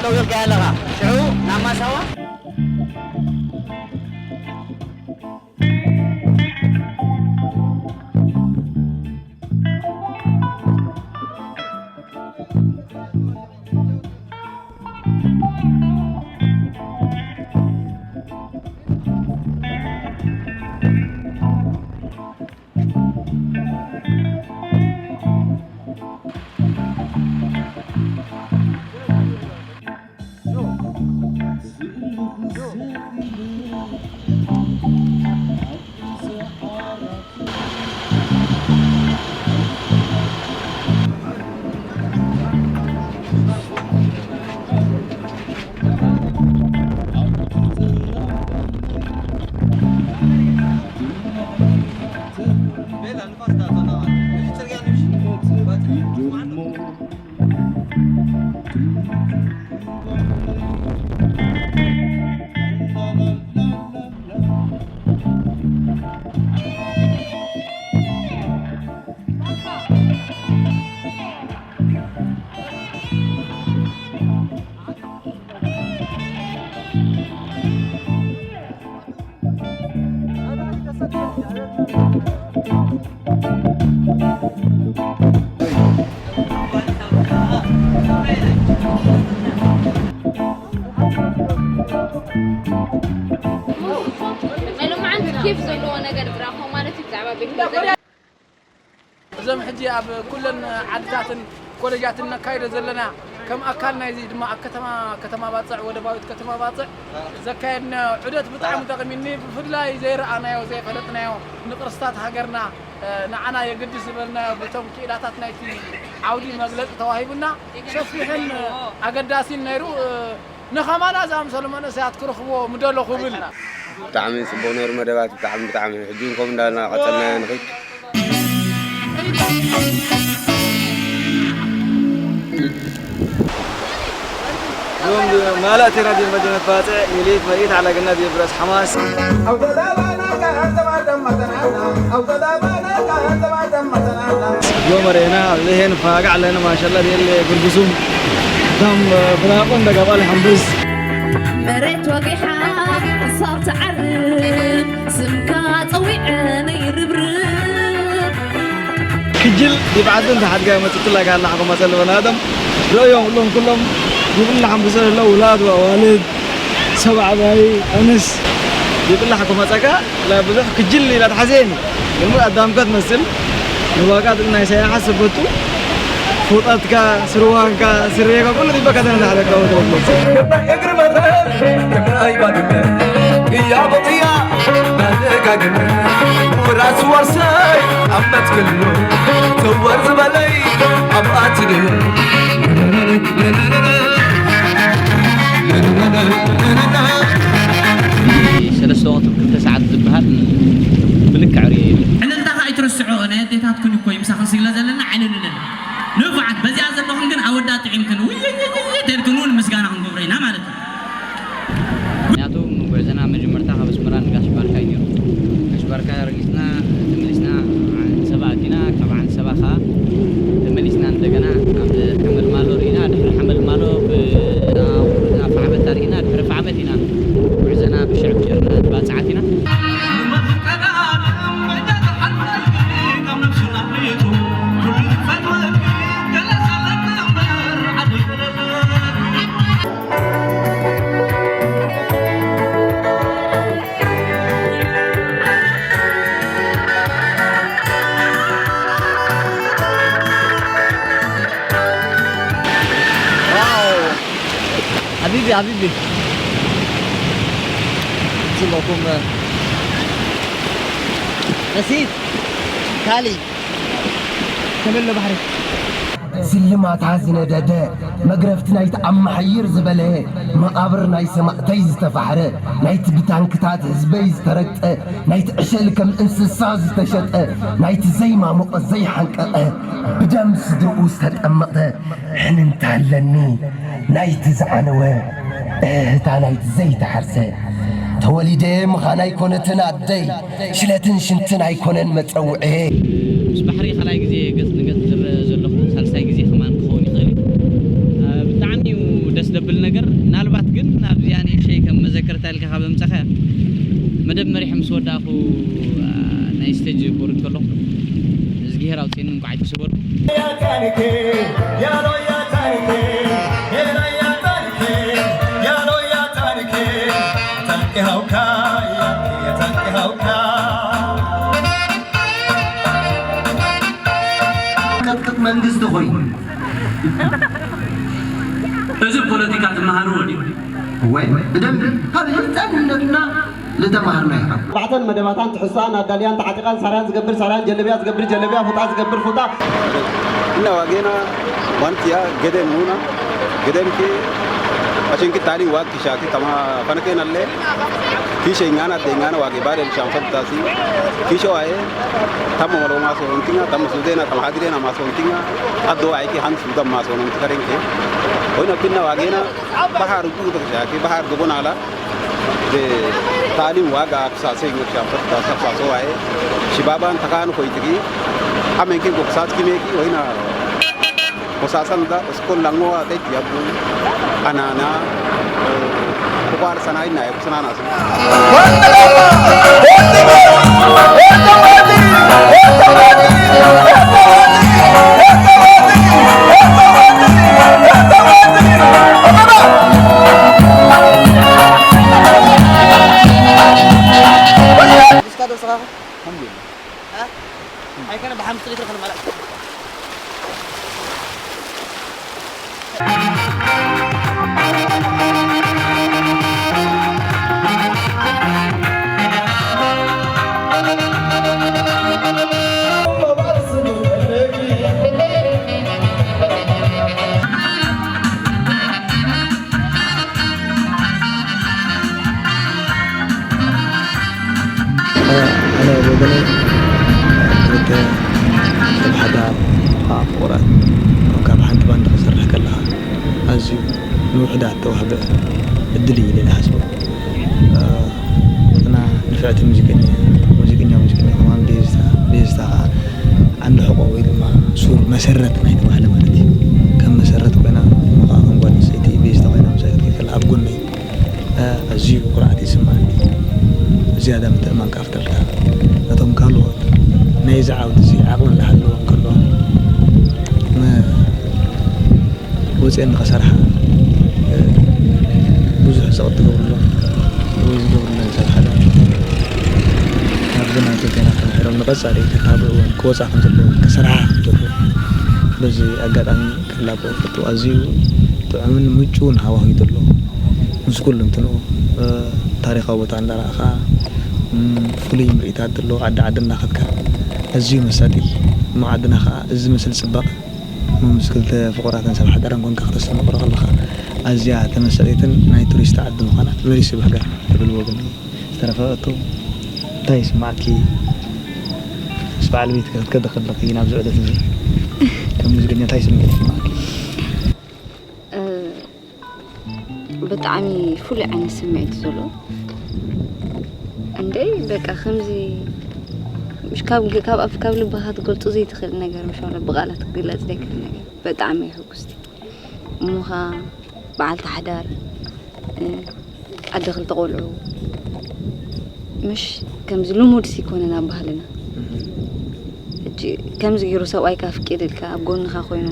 ደው ኢልካ ኣለኻ። ሽዑ ናብ ማሳዋ ናይ ሎማዓንቲ ኬፍ ዘለዎ ነገር ዝረኣኹ ማለት እዩ ብዛዕባ ቤት መዘና። እዞም ሕጂ ኣብ ኩለን ዓድታትን ኮሌጃትን ነካይዶ ዘለና ከም ኣካል ናይዚ ድማ ኣብ ከተማ፣ ከተማ ባጽዕ፣ ወደባዊት ከተማ ባጽዕ ዘካየድናዮ ዑደት ብጣዕሚ ጠቒሚኒ። ብፍላይ ዘይረኣናዮ፣ ዘይፈለጥናዮ ንቅርስታት ሃገርና፣ እ፣ ንዓና የግድስ ዝበልናዮ ብቶም ክኢላታት ናይቲ ዓውዲ መግለጺ ተዋሂቡና ሰፊሕን ኣገዳሲን ነይሩ። እ፣ ንኸማና ዝኣምሰሉ መንእሰያት ክረኽብዎ ምደለኹ ብል። ብጣዕሚ ጽቡቕ ነይሩ መደባት፣ ብጣዕሚ፣ ብጣዕሚ። ሕጂ እውን ከምኡ እንዳበልና ቀጸልናዮ ንኽድ። ዮም ማላእ ቴራ ዲን መዲነት ባጽዕ ሚሊት መሪት ዓላ ገና ዲብረስ ሓማስ። ዮም መሬና ልሄን ፋጋዕ ለን ማሻላ ዲል ጉርጉሱም ዳም ብናቆ እንደገባል ሓምብስ። መሬት ወጊሓ ክሳብ ትዓርብ ስምካ ጸዊዐ ነይርብርብ። ክጅል ዲብ ዓድን ተሓድጋ መጽትላ ካላ ሓኮማ ጸልበና ኣደም ረእዮም ሁሎም ኩሎም ይብላ ሓምብሰ ለው ውላድ ወኣዋልድ ሰብ ዓባይ ኣንስ ይብላ ሓኮማ ጸካ ላ ብዙሕ ክጅል ኢላ ተሓዜኒ። ግን ኣዳምካ ትመስል ንዋጋ ናይ ሰያሓ ሰበቱ ፎጣትካ፣ ስርዋንካ፣ ስሬካ ኩሉ ዲበካ ተነሳሕለካ ወትወትወት። እግሪ መረብ እግሪ ኣይባድመ ቅያ በቅያ መደጋግመ ውራስ ዋርሳይ ኣብ መትክሉ ትወር ዝበለይ ኣብ ኣትግል ሰለስተ ወቕቲ ክልተ ሰዓት ዝበሃል ብልክዕ ርእየ። ዕልልታኻ ኣይትርስዖ፣ ናይ ኣዴታትክን እኮ እዩ ምሳኽን ስለ ዘለና ዕልልልል። ንፉዓት፣ በዚኣ ዘለኹም ግን ኣወዳት ጥዒምክን፣ ውይይይይይ ተልክን እውን ምስጋና ክንገብሮ ኢና ማለት እዩ። ምኽንያቱ ጉዕዞና መጀመርታ ካብ ኣስመራ ንጋሽ ባርካ እዩ ነይሩ። ጋሽ ባርካ ረጊጽና ተመሊስና ዓንዲ ሰባ ኣቲና፣ ካብ ዓንዲ ሰባ ኸኣ ተመሊስና እንደገና ኣብ ሓመልማሎ ርኢና፣ ድሕሪ ሓመልማሎ ብ-፣ ናብ ፋዕበታ ርኢና፣ ድሕሪ ፋዕበት ኢና ጉዕዞና ብሽዕብ ጀርና ንባጽዓት ኢና። ዋው! ሓቢቢ፣ ሓቢቢ። ጽቡቕኩም። ረሲድ፣ ካሊ፣ ተበሎ ባሕሪ። ስልማታ ዝነደደ፣ መግረፍቲ ናይቲ ኣመሓይር ዝበለ፣ መቓብር ናይ ሰማእተይ ዝተፋሕረ፣ ናይቲ ብታንክታት ህዝበይ ዝተረግጠ፣ ናይቲ ዕሸል ከም እንስሳ ዝተሸጠ፣ ናይቲ ዘይማሞቐ ዘይሓንቀቐ፣ ብደም ስድርኡ ዝተጠመቐ፣ ሕንንታ ኣለኒ ናይቲ ዝዓነወ፣ እህታ ናይቲ ዘይተሓርሰ። ተወሊደ ምዃን ኣይኮነትን ኣደይ፣ ሽለትን ሽንትን ኣይኮነን መጸውዔ። ምስ ባሕሪ ካልኣይ ግዜ ገጽ ንገጽ ዝረአ ዘለኹ፣ ሳልሳይ ግዜ ከማን ክኸውን ይኽእል እዩ። እ፣ ብጣዕሚ እዩ ደስ ደብል ነገር። ይቅርታ ኢልካ ካብ ዘምጻኻ መደብ መሪሕ ምስ ወዳእኹ፣ አ፣ ናይ ስቴጅ ክወርድ ከለኹ እዝግሄር ኣውፅእኒ እንኳዕ ኣይተሰወርኩ። ቅጥቅጥ መንግስቲ ኮይኑ እዚ ፖለቲካ ትመሃርዎ ድዩ? ወይ ብደንቢ ካብ ህፃንነትና ዝተማሃርና ኢና። ባሕተን መደባታን ትሕዝቶኣን ኣዳልያን ተዓጢቓን ሳርያን ዝገብር ሳርያን ጀለብያ ዝገብር ጀለብያ ፉጣ ዝገብር ፉጣ። Inna waagena wantiya geden nuna gedenki ashinki tali wak kishaki tama fanake nalle kishe ngana de ngana wage bare shamfal tasi kisho aye tamo malo maso ntinga tamo sudena tamo hadirena maso ntinga addo ayki han sudam maso ntinga renke. Oina pinna wagena bahar du kishaki bahar gobonala de tali waga sase ngi shamfal tasa faso aye shibaban takan koitigi amenki goksat kimeki oina Kosasan da skol lango a tet yabu anana kubar sanai na yabu sanana. Alhamdulillah. Ha? Ay ka na ba hamsa liter ka na malak? ኣነ ብወገነይ ክልተ ሰብ ሓዳር፣ ፍቑራት ካብ ሓንቲ ባንድ ክሰርሕ ከለኻ ኣዝዩ ንውሑዳት ተዋህበ ዕድል እዩ ኢለ ዝሓስቦ። ግና ንፍዕቲ ሙዚቀኛ፣ ሙዚቀኛ፣ ሙዚቀኛ ከማን ቤዝታ፣ ቤዝታ ከዓ ዓንዲ ሕቖ ወይ ድማ ሱር መሰረት ናይቲ ባህሊ ማለት እዩ። ከም መሰረት ኮይና እሞ ከዓ ከም ጓል ኣንስተይቲ ቤዝታ ኮይና ምሳይ ክትከይድ ከላ ኣብ ጎነይ ኣዝዩ ኩርዓት ይስምዓኒ። ዝያዳ ምትእምማን ከኣ ይፈጥረልካ። ነቶም ካልኦት ናይዚ ዓውዲ እዚ ዓቕሚ እናሃለዎም ከሎ፣ ን-፣ ወፂአን ንኸሰርሓ፣ እ፣ ብዙሕ ፀቕጢ ትገብርሎም ወይ ዝገብርለን ሰብ ሓደ። ናብዚ ናቱ ዜና ተማሂሮም ንቐፃሊ ተታብዕወን ክወፃ ከም ዘለወን ክሰርሓ ከም ዘለዎ በዚ ኣጋጣሚ ክላቦ ፈቱ ኣዝዩ ጥዑምን ምቹውን ሃዋህው እዩ ዘሎ። ምስ ኩሉ እንትንኡ፣ እ፣ ታሪኻዊ ቦታ እንዳረኣኻ፣ እም፣ ፍሉይ ምርኢታት ዘለዎ ዓዲ ዓዲ እንዳኸድካ ኣዝዩ መሳጢ። እሞ ዓድና ኸኣ እዚ ዝመስል ጽባቐ፣ እሞ ምስ ክልተ ፍቑራትን ሰብ ሓዳርን ኮንካ ክተስተማቕሮ ከለኻ ኣዝያ ተመሳጢትን ናይ ቱሪስት ዓዲ ምዃና መሊሱ ብህጋር ትብል ወገን እዩ። ዝተረፈ እቱ እንታይ ይስማዓኪ? ምስ በዓል ቤትኪ ክትከዲ ከለኺ ናብዚ ዑደት እዚ ከም ሙዚቀኛ እንታይ ስምዒት ይስማዓኪ? እ፣ ብጣዕሚ ፍሉይ ዓይነት ስምዒት እዩ ዘለዎ። እንዴ፣ በቃ ከምዚ፣ ምሽ ካብ፣ ካብ ኣፍ፣ ካብ ልብኻ ክትገልጾ ዘይትኽእል ነገር፣ ምሽ ዋላ ብቓላት ክግለጽ ዘይክእል ነገር። ብጣዕሚ እየ ሕጉስቲ። እሞ ኸኣ በዓልቲ ሓዳር፣ እ፣ ኣደ ክልተ ቆልዑ፣ ምሽ ከምዚ ልሙድሲ ኣይኮነን ኣብ ባህልና። ሕጂ ከምዚ ገይሩ ሰብኣይካ ኣፍቂድልካ፣ ኣብ ጎንኻ ኮይኑ፣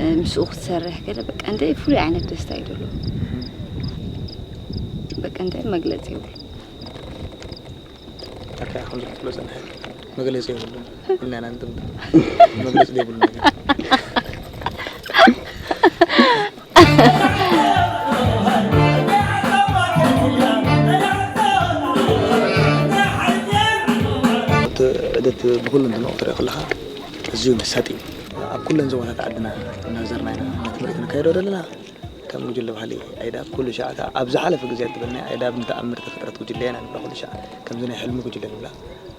እ፣ ምስኡ ክትሰርሕ ገለ፣ በቃ፣ እንታይ ፍሉይ ዓይነት ደስታ እዩ ዘሎ። በቃ፣ እንታይ መግለጺ የብሉ። ኣርካይ ከምዚ ክትብሎ ጸንሐ። መግለጺ የብሉን። ኢልና ኢና ንጥምጥም። መግለጺ ዘይብሉ ነገር። እቲ ዕደት ብኹሉ እንትንኦ ክትሪኦ ከለኻ ኣዝዩ መሳጢ እዩ። ኣብ ኩለን ዞባታት ዓድና እናዘርና ኢና ነቲ ምርኢት ነካይዶ ዘለና። ከም ጉጅለ ባህሊ ኣይዳብ ኩሉ ሻዕ እታ ኣብ ዝሓለፈ ግዜ እትበልናያ ኣይዳብ ንተኣምር ተፈጥረት ጉጅለ ኢና ንብላ ኩሉ ሻዕ። ከምዚ ናይ ሕልሚ ጉጅለ ንብላ።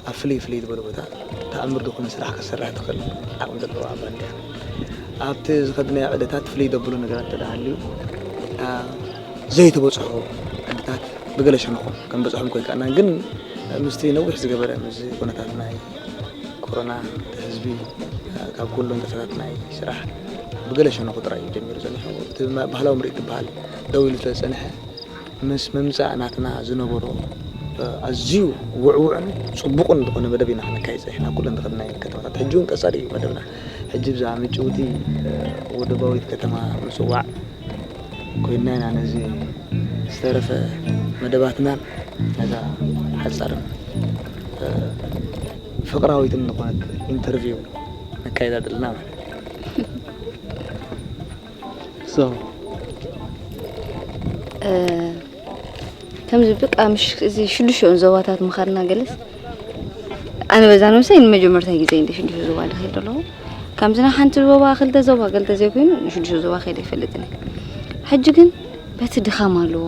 ኣብ ፍልይ ፍልይ ዝበለ ቦታ ተኣምር ዝኾነ ስራሕ ክትሰርሕ ትኽእል ዓቕሚ ዘለዋ ባንድ እያ። ኣብቲ ዝኸድናዮ ዕደታት ፍልይ ዘብሎ ነገራት እንተ ደኣ ሃልዩ፣ አ፣ ዘይተበጽሖ ዕድታት ብገለ ሸነኾም ከም በጽሖም ኮይንካ እና፣ ግን ምስቲ ነዊሕ ዝገበረ ምስዚ ኩነታት ናይ ኮሮና፣ እቲ ህዝቢ፣ አ፣ ካብ ኩሉ ንጥፈታት ናይ ስራሕ ብገለ ሸነኹ ጥራይ እዩ ጀሚሩ ጸኒሑ። እቲ ማ-፣ ባህላዊ ምርኢት ዝበሃል ደው ኢሉ ስለ ዝጸንሐ፣ ምስ ምምጻእ ናትና ዝነበሮ፣ እ፣ ኣዝዩ ውዕዉዕን ጽቡቕን ዝኾነ መደብ ኢና ክነካይድ ጸኒሕና፣ ኩለን ዝኸድናየን ከተማታት። ሕጂ እውን ቀጻሊ እዩ መደብና። ሕጂ ብዛ ምጭውቲ፣ እ፣ ወደባዊት ከተማ ምጽዋዕ ኮይንና ኢና ነዚ ዝተረፈ መደባትናን ነዛ ሓጻርን፣ እ፣ ፍቕራዊትን ዝኾነት ኢንተርቪው ነካይዳ ዘለና ማለት እዩ። So፣ እ፣ ከምዚ በቃ ምሽ-፣ እዚ ሽዱሽተን ዞባታት ምኻድና ገለስ፣ ኣነ በዛ ነብሰይ ንመጀመርታ ግዜ እንደ ሽዱሽተ ዞባ ድኸይድ ኣለኹ። ከምዚ ናይ ሓንቲ ዞባ፣ ክልተ ዞባ፣ ክልተ ዘይኮይኑ ንሽዱሽተ ዞባ ከይደ ኣይፈልጥን እየ። ሕጂ ግን በቲ ድኻም ኣለዎ።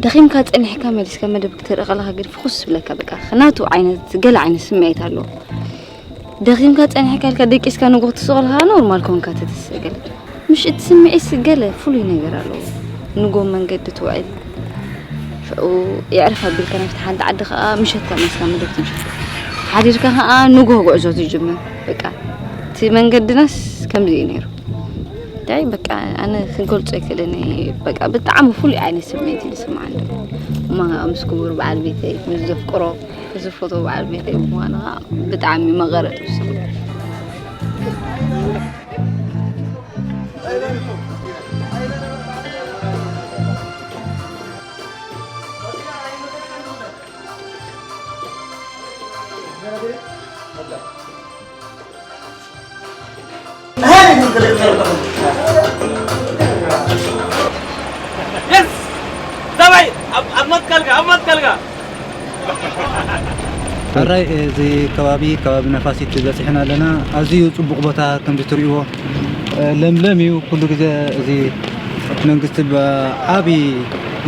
ደኺምካ ጸኒሕካ መሊስካ መደብ ክትርኢ ከለኻ ግን ፍኹስ ይብለካ። በቃ ናቱ ዓይነት ገለ ዓይነት ስምዒት ኣለዎ። ደኺምካ ጸኒሕካ ኢልካ ደቂስካ ንግሆ ክትስቕ ከለኻ ኖርማል ኮንካ ተትስእ ገለ። ምሽ እቲ ስምዒት ገለ ፍሉይ ነገር ኣለዎ። ንግሆ መንገዲ ትውዕል። ሽዑ የዕርፍ ኣቢልካ ናብቲ ሓንቲ ዓዲ ከኣ ምሸት ከኣ መሊስካ መደብ ትምሸት። ሓዲርካ ከኣ ንግሆ ጉዕዞ ትጅምር። በቃ እቲ መንገድናስ ከምዚ እዩ ነይሩ። እንታይ በቃ ኣነ ክገልጾ ኣይክእልን እየ። በቃ ብጣዕሚ ፍሉይ ዓይነት ስምዒት እዩ ዝስምዓኒ። እማ ምስ ክቡር በዓል ቤተይ፣ ምስ ዘፍቅሮ፣ ዝፈትዎ በዓል ቤተይ ብምዃኑ ከዓ ብጣዕሚ መቐረት ይውስኽ። የስ! ሰብኣይ፣ ኣብ፣ ኣብ መትከልካ፣ ኣብ መትከልካ። ሕራይ፣ እዚ ከባቢ፣ ከባቢ ነፋሲት በጺሕና ኣለና። ኣዝዩ ጽቡቕ ቦታ፣ ከምዚ ትርእይዎ፣ ለምለም እዩ። ኩሉ ግዜ እዚ መንግስቲ ብዓቢ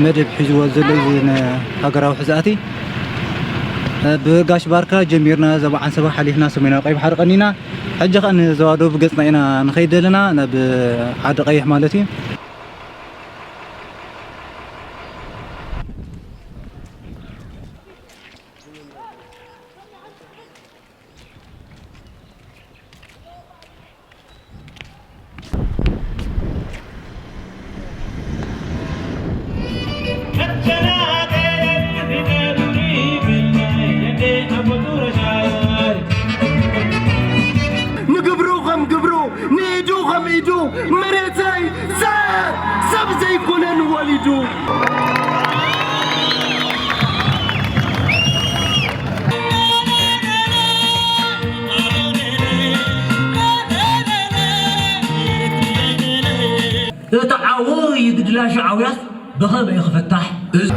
መደብ ሒዝዎ ዘሎ እዚ ንሃገራዊ ሕዛእቲ። ብጋሽ ባርካ ጀሚርና፣ ዞባ ዓንሰባ ሓሊፍና፣ ሰሜናዊ ቀይሕ ባሕሪ ቀኒና፣ ሕጂ ኸኣ ንዞባ ደቡብ ገጽና ኢና ንኸይድ ዘለና፣ ናብ ዓዲ ቀይሕ ማለት እዩ። ንግብሩ ከም ግብሩ፣ ንኢዱ ከም ኢዱ፣ መሬተይ ሰብ፣ ሰብ ዘይኮነን ወሊዱ። እቲ ዓው ይግድላ ሽዓውያስ ብኸመይ ክፍታሕ? እዚ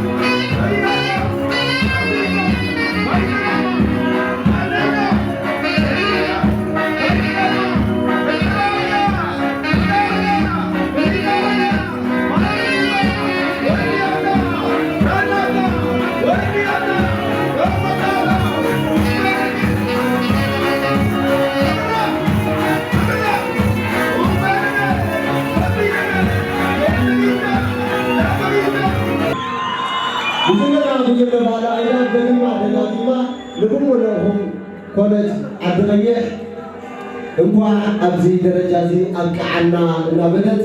ብዝመዳ ብግብረ ባህላ ኢና ደጊማ ደጋጊማ ንብምልእኹም ኮነት ዓዲ ቀይሕ እንኳዕ ኣብዚ ደረጃ እዚ ኣብቅዓና እናበለት፣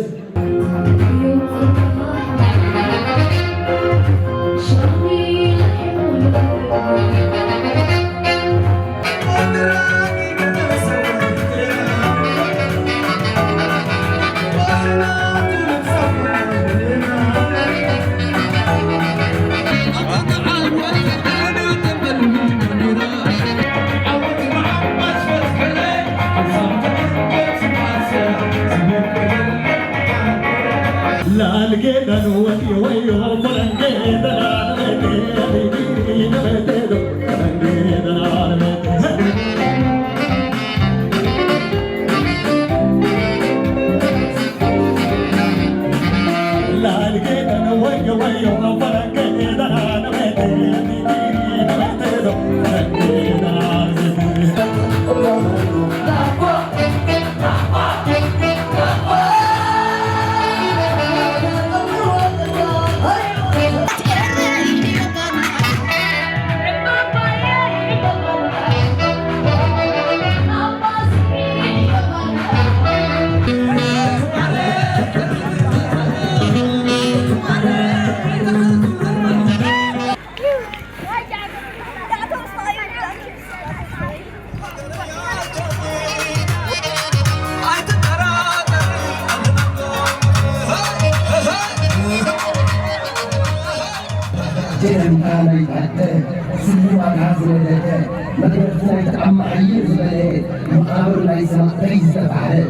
ሰላምታ ናይ ተዓደ፣ ስልማታ ዝወለደ፣ መግረፍቲ ናይ ተዓማሕይር ዝበለ፣ መቓብር ናይ ሰማእተይ ዝተባህለ።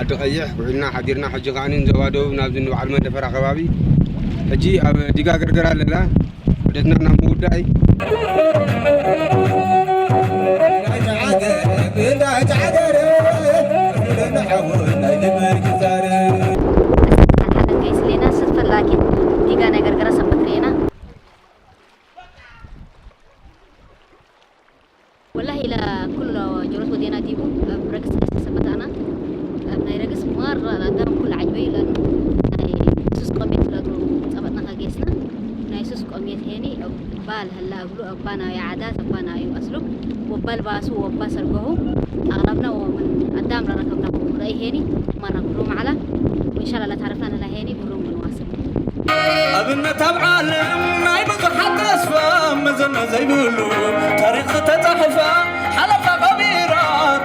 ዓዲ ቀይሕ ውዒልና ሓዲርና፣ ሕጂ ከኣ ንዞባ ደቡብ ናብዚ ንበዓል መንደፈራ ከባቢ፣ ሕጂ ኣብ ዲጋ ገርገራ ኣለና። ዑደትና ናብ ምውዳእ። ሓለንከይ ስሌና ስትፈላኪ ዲጋ ናይ ገርገራ ሰንበት ርኤና። ወላሂ ኢላ ኩሎ ጆሮት ወዴና ዲቡ ኣብ ረግስ ሰበታና ኣብ ናይ ረግስ ማራ ኣዳም ኩሉ ዓጅበ ኢላ ናይ ሱስ ቆሜት ለዱ ጸበጥና ከጌስና ናይ ሱስ ቆሜት ሄኒ ባል ህላ እግሉ ኣባ ናዊ ዓዳት ኣባ ናዊ ኣስሉ ወባል ባሱ ወባ ሰርገሁ ኣቕራብና ወምን ኣዳም ረረከብና ረይ ሄኒ ማራ ኩሉ ማዕላ ወኢንሻላላ ታረፍና ንላ ሄኒ ብሩም ንዋስብ ኣብነት ኣብ ዓለም ናይ ብዙሓት ተስፋ መዘና ዘይብሉ ታሪኽ ተጻሕፋ ሓለፋ ቀቢራ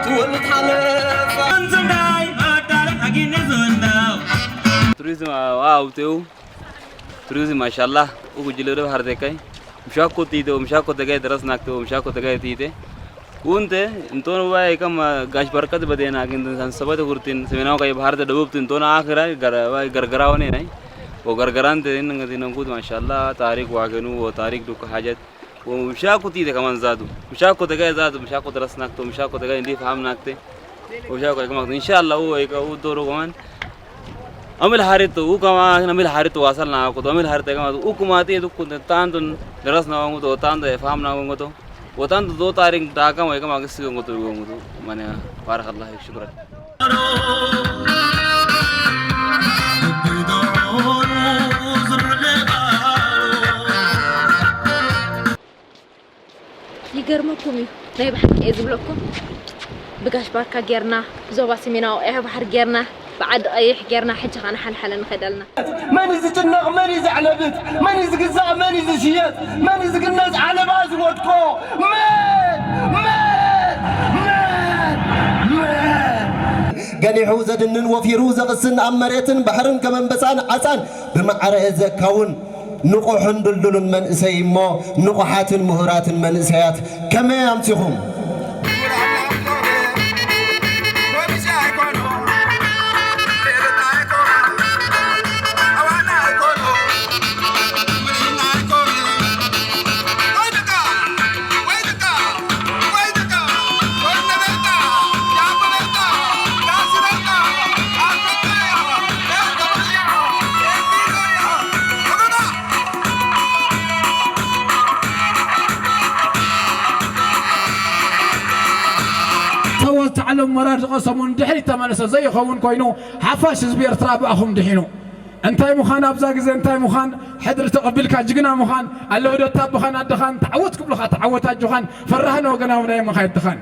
ትወልድ ሓለፋ እንዝናይ ኣዳለ ሓጊነ ዝወና ቱሪዝም ዋው ቴው ቱሪዝም ማሻላ ኡጉ ጅለ ደብ ሃርቴካይ ምሻኮ ቲቶ ምሻኮ ተጋይ ደረስናክቶ ምሻኮ ተጋይ ቲቴ Kunte, intono vai kama gash barkat badena kin san sabata kurtin semena kai bahar ta dubub tin tona akhira gar vai gargara wane nai. O gargarante in ngati nangkut mashallah tarik wagenu o tarik duk hajat. O mushaku ti de kaman zadu. Mushaku de gai zadu, mushaku de ras nakto, mushaku de gai ndi faham nakte. O mushaku de kaman inshallah o eka o doro kaman. Amil harit to, u kama amil harit to asal na ko to amil harit kama u kuma ti duk kunte tan tun daras na wangu to tan de faham na wangu to. Botan do taring dagang wa kama gisi ngoto ngoto. Mana barakallah shukran. ይገርመኩም እዩ ናይ ብሓቂ እየ ዝብለኩም ብጋሽ ባርካ ጌርና ብዞባ ሰሜናዊ ቀይሕ ባሕሪ ጌርና ብዓዲ ቀይሕ ጌርና ሕጂ ኸዓ ንሓልሓለ ንኸደልና መን እዩ ዝጭነቕ? መን እዩ ዘዕለብት? መን እዩ ዝግዛእ? መን እዩ ዝሽየጥ? መን እዩ ዝግነዝ? ዓለባ ዝወድቆ መን? መን? መን? መን? ገሊሑ ዘድንን ወፊሩ ዘቕስን ኣብ መሬትን ባሕርን ከም ኣንበሳን ዓሳን ብማዕረ ዘካውን ንቑሕን ድልዱልን መንእሰይ እሞ ንቑሓትን ምሁራትን መንእሰያት ከመይ ኣምሲኹም? ተወልተ ዓለም ወራር ዝቐሰሙ ንድሕሪት ተመለሰ ዘይኸውን ኮይኑ ሓፋሽ ህዝቢ ኤርትራ ብኣኹም ድሒኑ። እንታይ ምዃን ኣብዛ ግዜ እንታይ ምዃን ሕድሪ ተቐቢልካ ጅግና ምዃን ኣለወደታ ኣቦኻን ኣደኻን ተዓወት ክብሉኻ ተዓወት ኣጆኻን ፈራህን ወገናዊ ናይ ምኻየድኻን።